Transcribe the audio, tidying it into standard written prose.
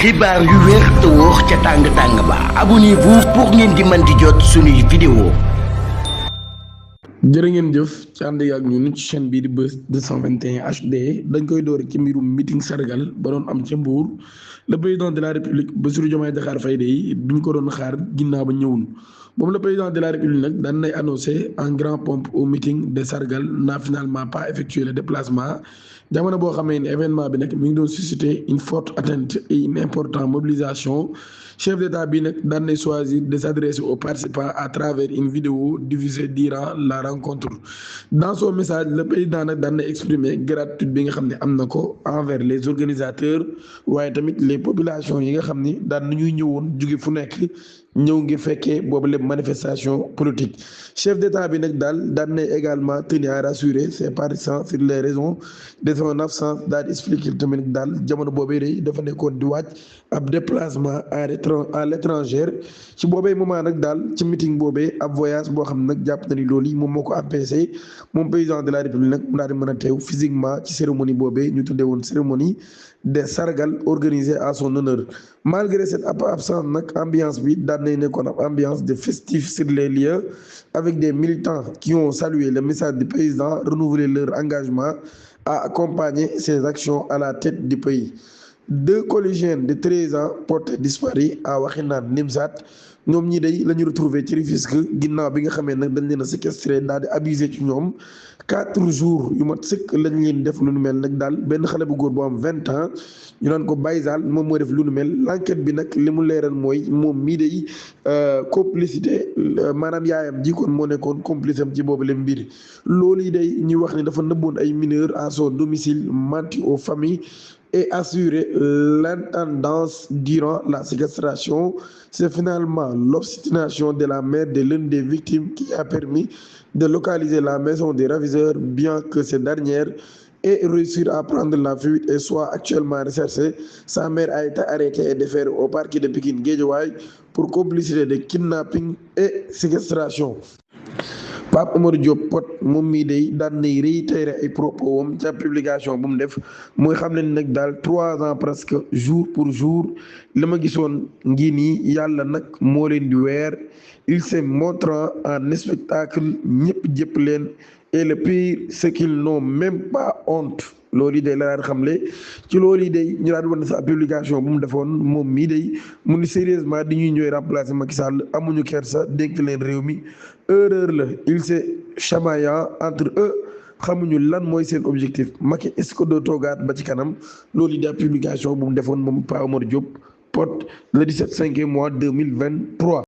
xibaar yu wér te wóor ca tàng ba abonnez-vous pour ngeen di mën di jot suñuy vidéo. jërë ngeen jëf ci ànd ak ñun ci chaîne bii di Buzz 221 HD dañ koy door ci mbirum meeting sargal ba doon am ca Mbour le président de la république Bassirou Diomaye Diakhar Faye day duñ ko doon xaar ginnaaw ba ñëwul moom le président de la république nag daan nay annoncé en grand pompe au meeting de sargal n'a finalement pas effectué le déplacement jamono boo xamee ni événement bi nag mi ngi doon susciter une forte atteinte et une importante mobilisation. Chef d'État bi nag daan nay choisir de s'adresser aux participants à travers une vidéo diffusée durant la rencontre dans son message le président nag daan na exprimer gratitude bi nga xam ne am na ko envers les organisateurs waaye tamit les populations yi nga xam ni daan nañuy ñëwoon jóge fu nekk ñëw ngir fekkee boobu lépp manifestation politique. Chef d'État bi nag daan na également tenir à rassurer ses partisans sur les raisons de son absence daal di expliquer tamit daal jamono boobee day dafa nekkoon di wàcc ab déplacement à l'étranger ci boobee moment nag daal ci meeting boobee ab voyage boo xam ne nag jàpp na ni loolu yi moom moo ko empêché moom président de la république nag mu daal di mën a teew physiquement ci cérémonie boobee ñu tuddee woon cérémonie de sargal organisée à son honneur. Malgré cette absence nag ambiance bi daan nay nekkoon ab ambiance de festif sur les lieux avec des militants qui ont salué le message du président, renouvelé leur engagement à accompagner ses actions à la tête du pays. Deux collégiens de 13 ans portés disparus à Wakhinane Nimzatt ñoom ñi day la ñu retrouvé ci Rufisque ginnaaw bi nga xamee nag dañ leen a séquestré daal di abusé ci ñoom 4 jours yu mat sëkk lañ leen def lu nu mel nag daal benn xale bu góor bu am 20 ans ñu naan ko Bayzal moom moo def lu nu mel l'enquête bi nag li mu leeral mooy moom mii day complicité maanaam yaayam ji kon moo nekkoon complice am ci boobu leen mbir loolu yi day ñuy wax ne dafa nëbboon ay mineurs à son domicile, menti aux familles et assurer l'intendance durant la séquestration. C'est finalement l'obstination de la mère de l'une des victimes qui a permis de localiser la maison des ravisseurs, bien que cette dernière ait réussi à prendre la fuite et soit actuellement recherchée. Sa mère a été arrêtée et déférée au parquet de Pikine Guédiawaye pour complicité de kidnapping et séquestration. Pape Omar Diop Pod moom mii day daan nay réitéré ay propos wam ca publication bu mu def mooy xam ne nag daal 3 ans presque jour pour jour la ma gisoon ngi nii yàlla nag moo leen di weer il se montrant en spectacle ñëpp jëpp leen et le pire c'est qu'ils n'ont même pas honte. loolu yi day la daan xamle ci loolu yi day ñu daan wane sa publication bu mu defoon moom mii day mu ni sérieusement di ñuy ñooy remplacer Macky Sall amuñu kersa dénk leen réew mi erreur la il s'est chamaillant entre eux xamuñu lan mooy seen objectif Macky est-ce que doo toogaat ba ci kanam loolu yi day publication bu mu defoon moom Pa Omar Diop Pod le 17/5 mois 2023.